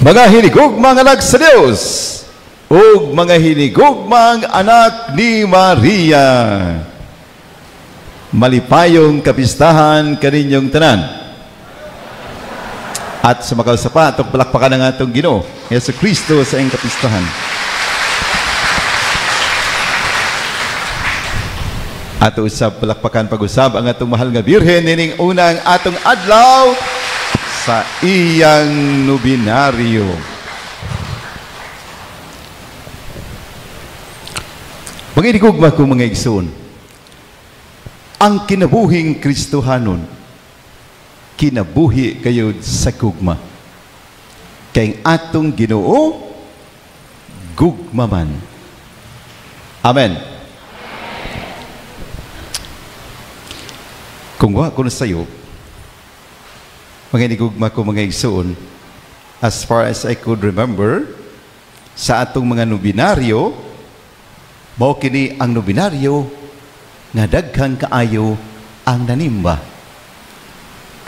Mga hinigugmang anak sa Dios ug mga hinigugmang anak ni Maria, malipayong kapistahan kaninyong tanan. At sa makausa pa, atong palakpakan ang atong Ginoo, Hesus Kristo, sa iyang kapistahan. Ato usab palakpakan pag-usab ang atong mahal nga Birhen nining unang atong adlaw sa iyang nobinaryo. Mga inigugma ko mga igsoon, ang kinabuhing Kristohanon, kinabuhi kayo sa gugma. Kay atong Ginoo, gugma man. Amen. Kung wa ko na sayo, mga inigugma ko mga igsoon, as far as I could remember, sa atong mga nobinaryo, mao kini ang nobinaryo nga daghan kaayo ang nanimba.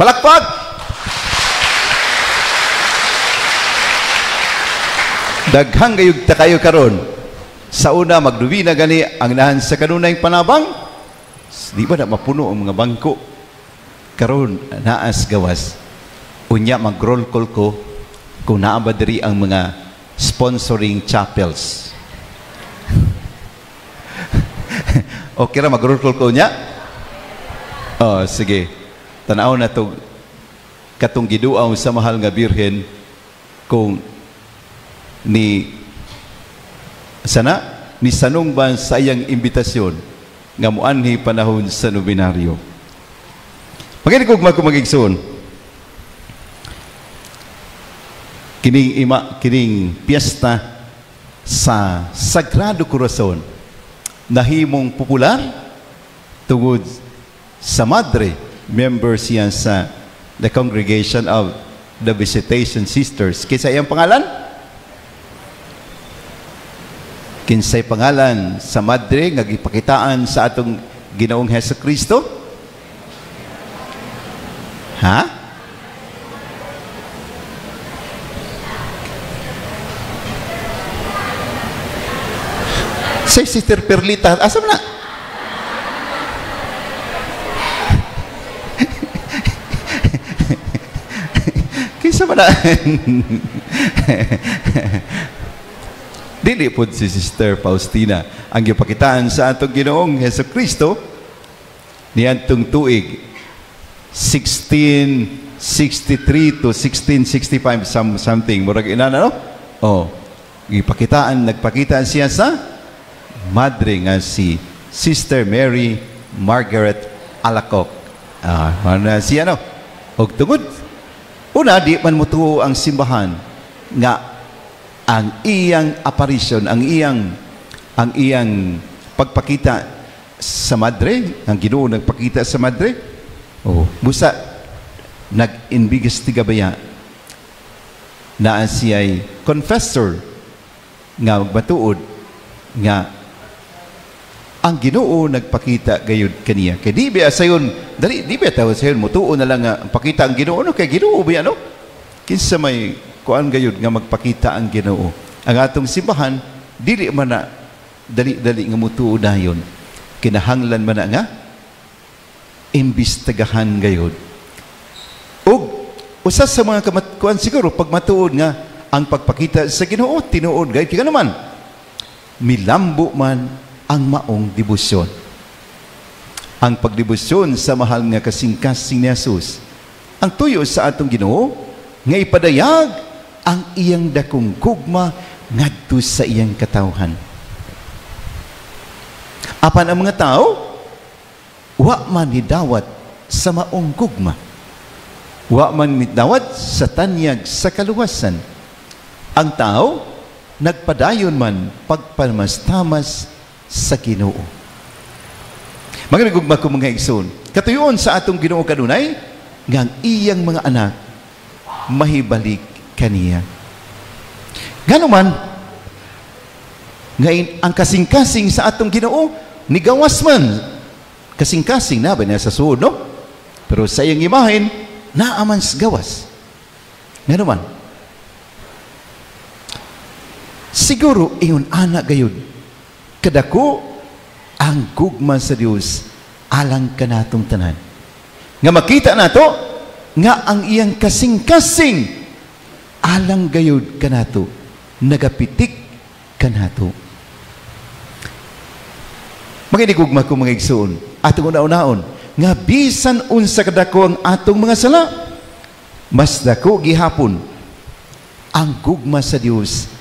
Palakpak! Daghang gayud ta kayo karon. Sa una magnobina gani ang nahan sa kanunay panabang, di ba na mapuno ang mga bangko? Karon naas gawas. Unya mag-roll call ko kung naa ba diri ang mga sponsoring chapels. Okay ra mag-roll call ko unya? Oh, sige. Tan-aw na to katong giduaw sa mahal nga Birhen kung ni sana ni sanong ba sa iyang imbitasyon nga muanhi panahon sa nobinaryo. Pag-inig ko magigsoon, kining ima kining piyesta sa Sagrado Corazon nahimong popular tungod sa madre, member siya sa the Congregation of the Visitation Sisters. Kinsa iyang pangalan? Kinsay pangalan sa madre nga gipakitaan sa atong Ginoong Hesukristo? Ha? Say Sister Perlita, asa man na? Kinsa man na? Dili pod si Sister Faustina ang gipakitaan sa atong Ginoong Hesukristo niadtong tuig 1663 to 1665 something murag inana, no? Oh, gipakitaan, nagpakitaan siya sa madre nga si Sister Mary Margaret Alacoque. Ano siya, no? Og tungod una di man motuo ang simbahan nga ang iyang apparition, ang iyang pagpakita sa madre, ang Ginoo nagpakita sa madre. Oh, busa nag-imbestiga baya naa siya'y confessor nga matuod nga ang Ginoo nagpakita gayud kaniya. Kay di ba sayon, dali di ba tawag sayon mutuo na lang nga pakita ang Ginoo, no? Kay Ginoo ba no? Kinsa may kuan gayud nga magpakita ang Ginoo. Ang atong simbahan dili man na dali-dali nga mutuo dayon. Kinahanglan man na nga imbestigahan gayud. Ug usa sa mga kuan siguro pag matuod nga ang pagpakita sa Ginoo tinuod gayud kay naman milambo man ang maong debosyon. Ang pagdebosyon sa mahal nga kasing-kasing ni Jesus. Ang tuyo sa atong Ginoo nga ipadayag ang iyang dakong gugma ngadto sa iyang katawhan. Apan ang mga tao wa man nidawat sa maong gugma. Wa man nidawat sa tanyag sa kaluwasan. Ang tao nagpadayon man pagpamastamas sa Ginoo. Mga nagugma ko mga igsoon, katuyoon sa atong Ginoo kanunay nga ang iyang mga anak mahibalik kaniya. Ngano man ngayon ang kasing-kasing sa atong Ginoo nigawas man kasing-kasing na ba niya sa suod, no? Pero sa iyang imahen naa man sa gawas. Ngano man Siguro ingon ana gayud kadako ang gugma sa Dios alang kanatong tanan. Nga makita nato nga ang iyang kasing-kasing alang gayud kanato, nagapitik kanato. Mga hinigugma ko mga igsoon, atong una-unaon nga bisan unsa kadako ang atong mga sala, mas dako gihapon ang gugma sa Dios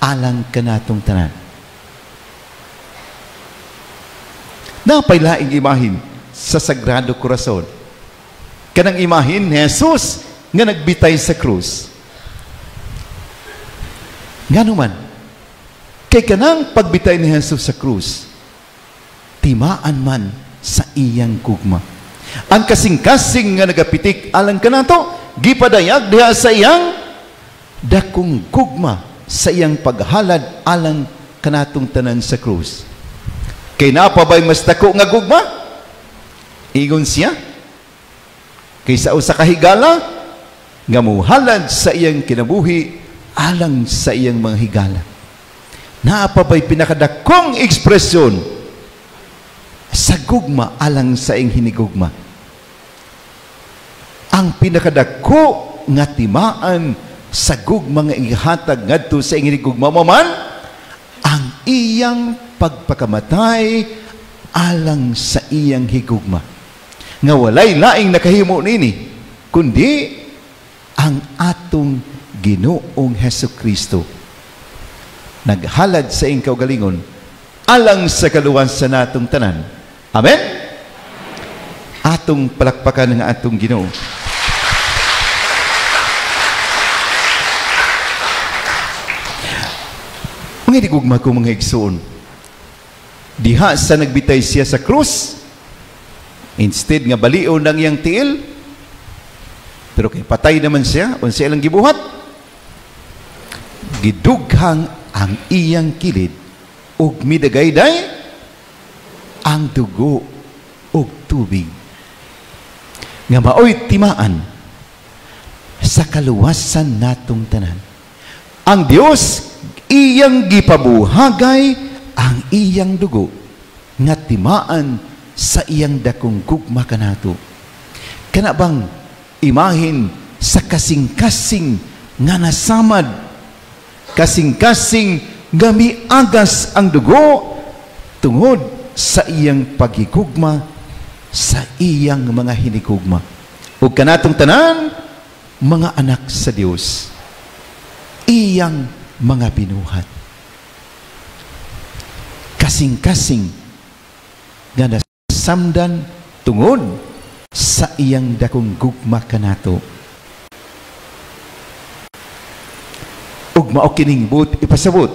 alang kanatong tanan. Napay laing imahin sa Sagrado Corazon. Kanang imahin ni Jesus nga nagbitay sa krus. Ngano man, kay kanang pagbitay ni Jesus sa krus, timaan man sa iyang gugma. Ang kasing-kasing nga nagapitik alang kanato, gipadayag diha sa iyang dakong gugma, sa iyang paghalad alang kanatong tanan sa krus. Kay napabay mas dako nga gugma? Ingon siya, kaysa usa ka higala nga mohalad sa iyang kinabuhi alang sa iyang mga higala. Naapabay pinakadakong ekspresyon sa gugma alang sa iyang hinigugma? Ang pinakadako nga timaan sa gugma nga ihatag ngadto sa iyang hinigugma mo man ang iyang pagpakamatay alang sa iyang higugma. Nga walay laing nakahimo nini kundi ang atong Ginoong Hesukristo. Naghalad sa iyang kaugalingon alang sa kaluwasan natong tanan. Amen? Atong palakpakan ng atong Ginoo. Mga hinigugma ko mga igsoon, diha sa nagbitay siya sa krus, instead nga balion ang iyang tiil, pero kay patay naman siya, unsa ilang gibuhat? Gidughang ang iyang kilid ug midagayday ang dugo ug tubig nga maoy timaan sa kaluwasan natong tanan. Ang Dios iyang gipabuhagay ang iyang dugo nga timaan sa iyang dakong gugma kanato. Kana bang imahin sa kasing-kasing nga nasamad, kasing-kasing nga miagas ang dugo tungod sa iyang pagigugma sa iyang mga hinigugma. Ug kanatong tanan mga anak sa Dios, iyang mga binuhat. Kasing-kasing nga nasamdan tungod sa iyang dakong gugma kanato. Ug mao kining buot ipasabot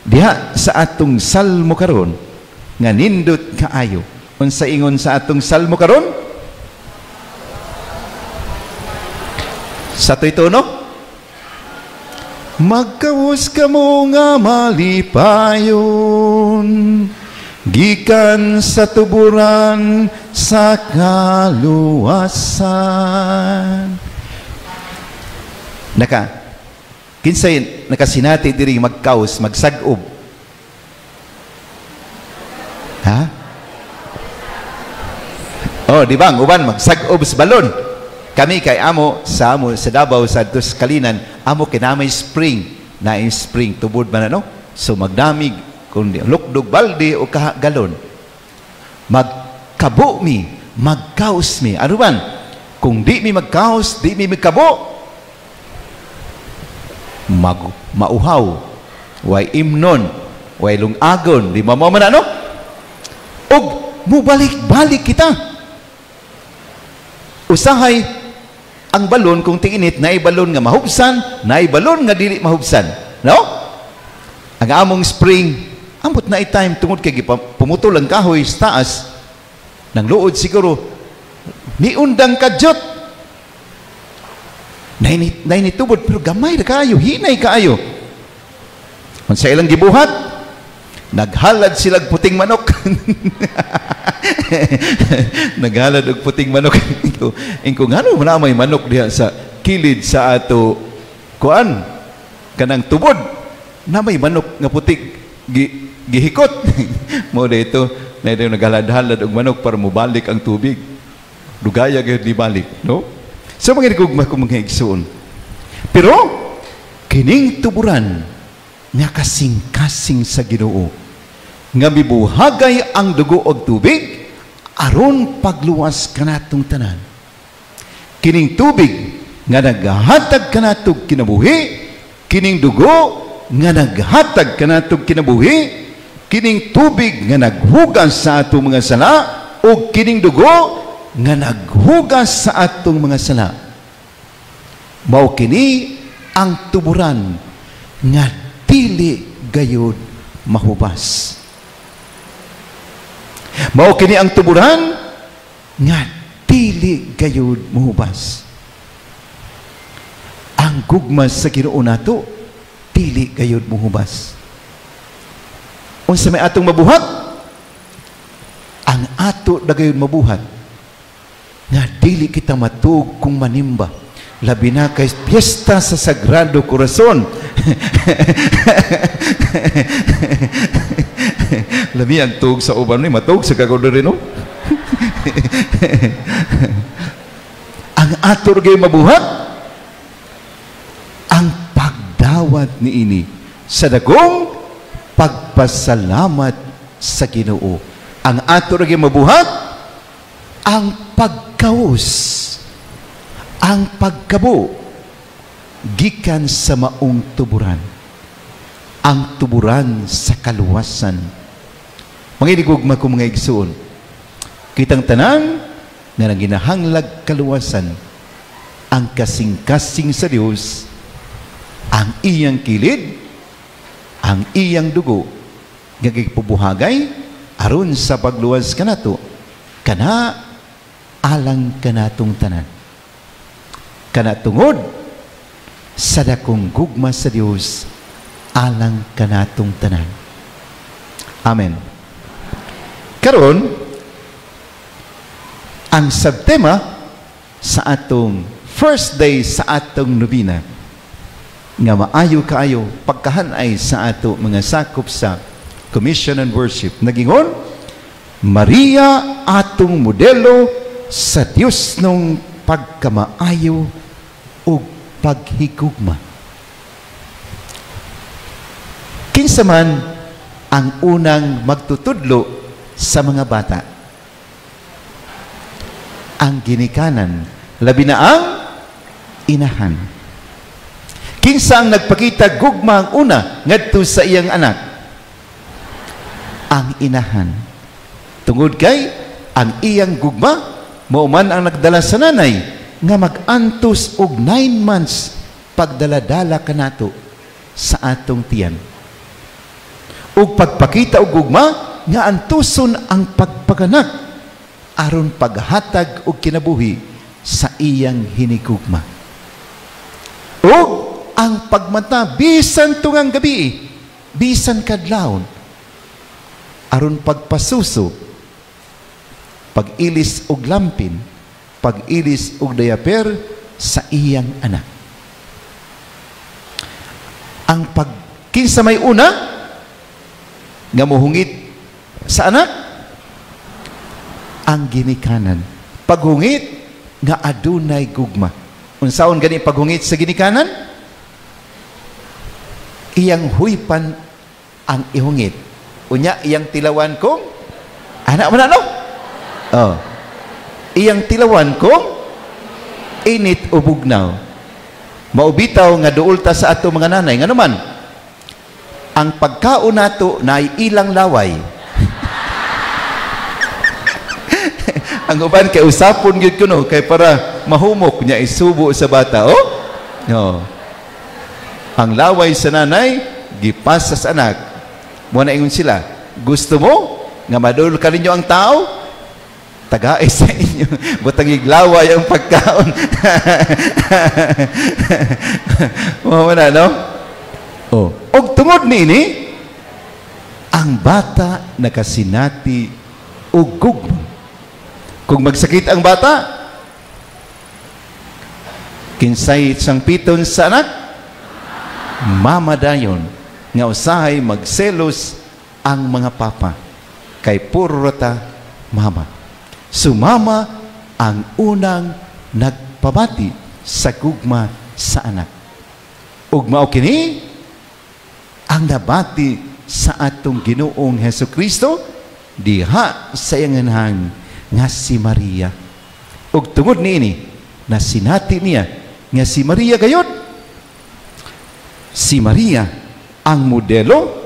diha sa atong salmo karon nga nindot kaayo. Unsa ingon sa atong salmo karon? Sa to'y tono? Magkawos kamo nga malipayon, gikan sa tuburan sa kaluwasan. Naka kinsay nakasinati diri magkaos, magsag-ob? Ha? Oh, di ba? Ang uban magsag-ob sa balon. Kami kay amo sa Davao sa Dos Kalinan, amo kinamay spring, na spring tubod man ano? So magdamig kung lukdog balde o kaha galon. Magkabo mi, magkaos mi. Ano man? Kung di mi magkaos, di mi magkabo, mauhaw, way imnon, way lungagon, di mo man ano? Og mubalik-balik kita. Usahay ang balon kung tiinit, naay balon nga mahubsan, naay balon nga dili mahubsan. No? Ang among spring, ambot na time tungod kay pumutol ang kahoy sa taas, nang luod siguro, niundang kadyot. Nainitubod, pero gamay na kaayo, hinay kaayo. Unsa ilang gibuhat? Naghalad silag puting manok. Naghalad og puting manok. Ingko ngano man may manok diha sa kilid sa ato kuan kanang tubod. Na may manok nga puti gihikot. Mo dito na ito naghalad-halad og manok para mobalik ang tubig. Dugaya gyud balik, no? So mga gugma ko, mga igsoon. Pero kining tuburan nga kasing-kasing sa Ginoo nga mibuhagay ang dugo og tubig aron pagluwas kanatong tanan. Kining tubig nga naghatag kanatog kinabuhi, kining dugo nga naghatag kanatog kinabuhi, kining tubig nga naghugas sa atong mga sala, ug kining dugo nga naghugas sa atong mga sala. Mao kini ang tuburan nga dili gayud mahubas. Mao kini ang tuburan nga dili gayud mahubas. Ang gugma sa Ginoo nato dili gayud mohubas. Unsa may atong mabuhat? Ang ato dagayon mabuhat nga dili kita matug kung manimba, labi na kay piyesta sa Sagrado Corazon. Labi ang tug sa uban ni matug sa kagod rin, no? Ang ato gay mabuhat ang pagdawat niini sa dagong pagpasalamat sa Ginoo. Ang ato gay mabuhat ang pagkaus, ang pagkabo gikan sa maong tuburan, ang tuburan sa kaluwasan. Mga inigugma ko, mga igsoon, kitang tanan nga nanginahanglag kaluwasan, ang kasing-kasing sa Dios, ang iyang kilid, ang iyang dugo nga gipubuhagay aron sa pagluwas kanato, kana alang kanatong tanan. Kana tungod sa dakong gugma sa Dios alang kanatong tanan. Amen. Karon ang subtema sa atong first day sa atong nobina nga maayo kaayo pagkahanay sa ato mga sakop sa Commission on Worship, nagingon Maria atong modelo sa Dios nung pagkamaayo ug paghigugma. Kinsa man ang unang magtutudlo sa mga bata? Ang ginikanan, labi na ang inahan. Kinsa ang nagpakita gugma ang una ngadto sa iyang anak? Ang inahan. Tungod kay ang iyang gugma mao man ang nagdala sa nanay nga mag-antos og 9 months pagdala-dala kanato sa atong tiyan. Ug pagpakita og gugma nga antuson ang pagpaganak aron paghatag og kinabuhi sa iyang hinigugma. Ug ang pagmata bisan tungang gabi, bisan kadlawon, aron pagpasuso, pag-ilis og lampin, pag-ilis og diaper sa iyang anak. Ang pagkinsa may una nga muhungit sa anak, ang ginikanan. Paghungit nga adunay gugma. Unsaon gani paghungit sa ginikanan? Iyang huypan ang ihungit. Unya iyang tilawan kung anak man ano? Oh. Iyang tilawan kung init o bugnaw. Maubitaw nga duol ta sa ato mga nanay. Ngano man? Ang pagkaon nato naay ilang laway. Ang uban kay usapon gyud kuno kay para mahumok niya isubo sa bata. Oh? No. Ang laway sa nanay gipasa sa anak. Mo na ingon sila, gusto mo nga madul ka ninyo ang tao? Tagay sa inyo. Butang iglaway ang pagkaon. Mo na, no? Oh. Og tungod niini, ang bata nakasinati og gugma. Kung magsakit ang bata, kinsay sangpiton sa anak, mama dayon. Nga usahay magselos ang mga papa kay puro ta mama. Sumama ang unang nagpabati sa gugma sa anak. Ug mao kini ang nabati sa atong Ginoong Hesus Kristo diha sa iyang nga si Maria. Ug tungod niini, nasinati niya nga si Maria gayod, si Maria ang modelo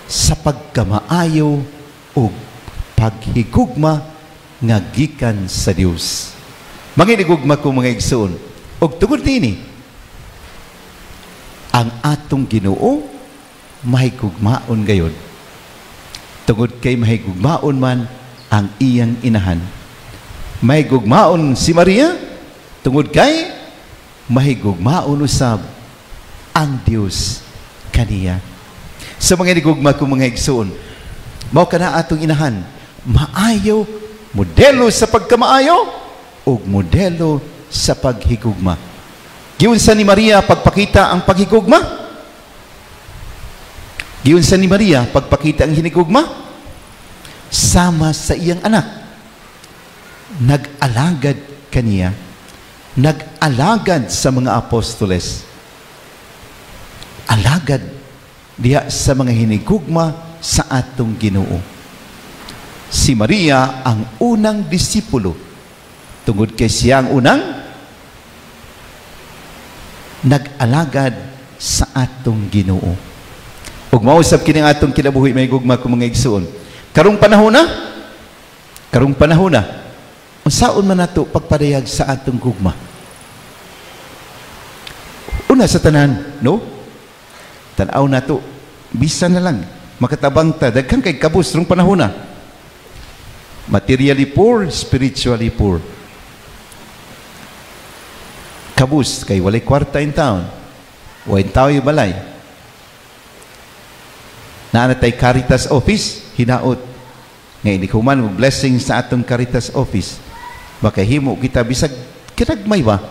sa pagkamaayo ug paghigugma nga gikan sa Dios. Mga hinigugma ko mga igsoon, ug tungod niini, ang atong Ginoo mahigugmaon gayod. Tungod kay mahigugmaon man ang iyang inahan. Mahigugmaon si Maria tungod kay mahigugmaon usab ang Dios kaniya. Sa mga hinigugma ko mga igsoon, mao kana atong inahan, maayo, modelo sa pagkamaayo ug modelo sa paghigugma. Giunsa ni Maria pagpakita ang paghigugma? Giunsa ni Maria pagpakita ang hinigugma? Sama sa iyang anak. Nag-alagad kaniya. Nag-alagad sa mga apostoles. Alagad diha sa mga hinigugma sa atong Ginoo. Si Maria ang unang disipulo tungod kay siya ang unang nag-alagad sa atong Ginoo. Ug mausab kini ang atong kinabuhi, may gugma ko mga igsoon. Karong panahon na, karong panahon na, unsaon man nato pagpadayag sa atong gugma? Una sa tanan, no? Tan-aw nato, bisan na lang makatabang ta, daghan kay kabus rong panahon na. Materially poor, spiritually poor. Kabus kay walay kwarta in town. Walay tao yung balay. Naa na tay Caritas office, hinaot nga ini human og blessing sa atong Caritas office. Makahimo kita bisag kinagmay ba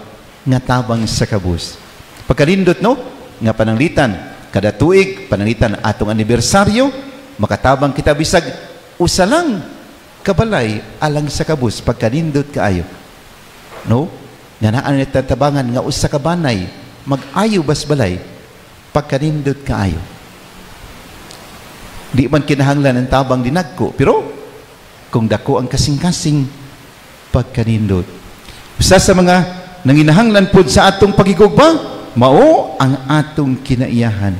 nga tabang sa kabus. Pagkanindot, no, nga pananglitan kada tuig, pananglitan atong anibersaryo, makatabang kita bisag usa lang kabalay alang sa kabus, pagkanindot kaayo. No? Nga naa ni tatabangan nga usa ka banay mag-ayo bas balay, pagkanindot kaayo. Di man kinahanglan ang tabang dinagko, pero kung dako ang kasing-kasing, pagkanindot. Usa sa mga nanginahanglan pod sa atong pagigugma, mao ang atong kinaiyahan.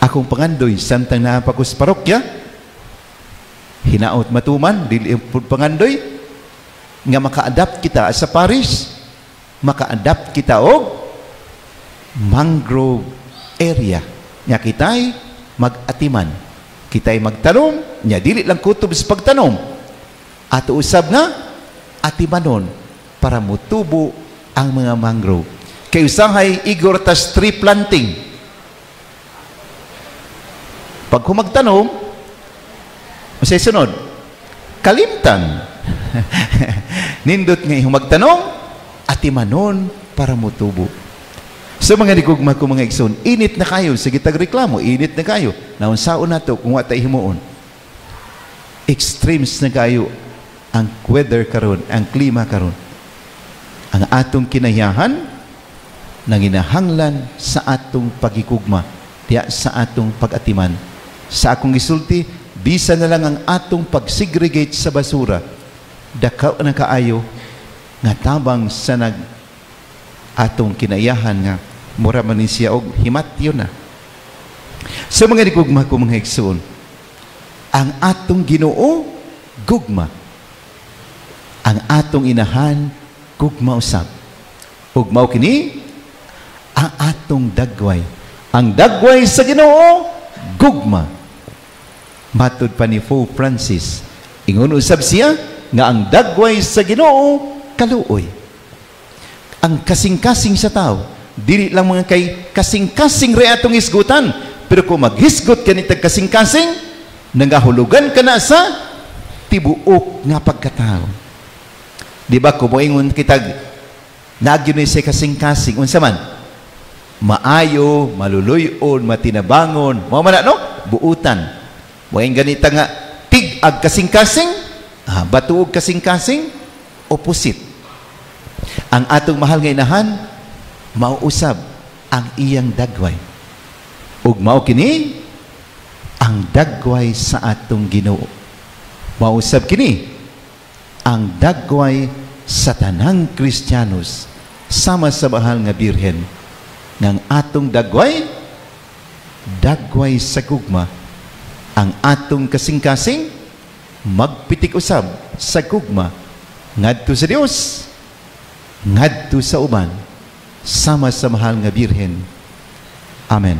Akong pangandoy samtang naa pa ko sa parokya, hinaot matuman, dili pud pangandoy nga maka-adapt kita sa parish, maka-adapt kita og mangrove area nga kitay mag-atiman, kitay magtanom nya, dili lang kutob sa pagtanom, ato usab nga atimanon para mutubo ang mga mangrove, kay usahay igor tas tree planting. Pag humagtanom, unsay sunod? Kalimtan. Nindot nga humagtanom, atimanon para mutubo. So mga nigugma ko mga igsoon, init na kayo, sige tag reklamo, init na kayo. Naunsaon nato kung wa tay himuon? Extremes na kayo ang weather karon, ang klima karon. Ang atong kinayahan nanginahanglan sa atong pagigugma, diya sa atong pag-atiman. Sa akong gisulti, bisa na lang ang atong pag-segregate sa basura, dako na kaayo nga tabang sa nag atong kinayahan nga mura man ni siya og himatyo na. Sa mga nigugma ko mga igsoon, ang atong Ginoo gugma, ang atong inahan gugma usab. Ug mao kini ang atong dagway. Ang dagway sa Ginoo gugma. Matud pa ni Pope Francis, ingon usab siya nga ang dagway sa Ginoo kaluoy. Ang kasing-kasing sa tao, dili lang mga kay kasing-kasing re atong hisgutan, pero kung maghisgot ka nitag kasing-kasing, nangahulugan ka na sa tibuok nga pagkatao. Di ba kung moingon kitag nagyun ni say kasing-kasing, unsa man? Maayo, maluluyon, matinabangon. Mao man na, no? Buutan. Wa ganita nga tig-ag kasing-kasing, bato og kasing-kasing, opposite. Ang atong mahal nga inahan, mauusab ang iyang dagway. Ug mao kini ang dagway sa atong Ginoo. Mausab kini ang dagway sa tanang Kristiyanos sama sa mahal nga Birhen ng atong dagway, dagway sa gugma. Ang atong kasing-kasing magpitik usab sa gugma ngadto sa Dios, ngadto sa uban, sama sa mahal nga Birhen. Amen.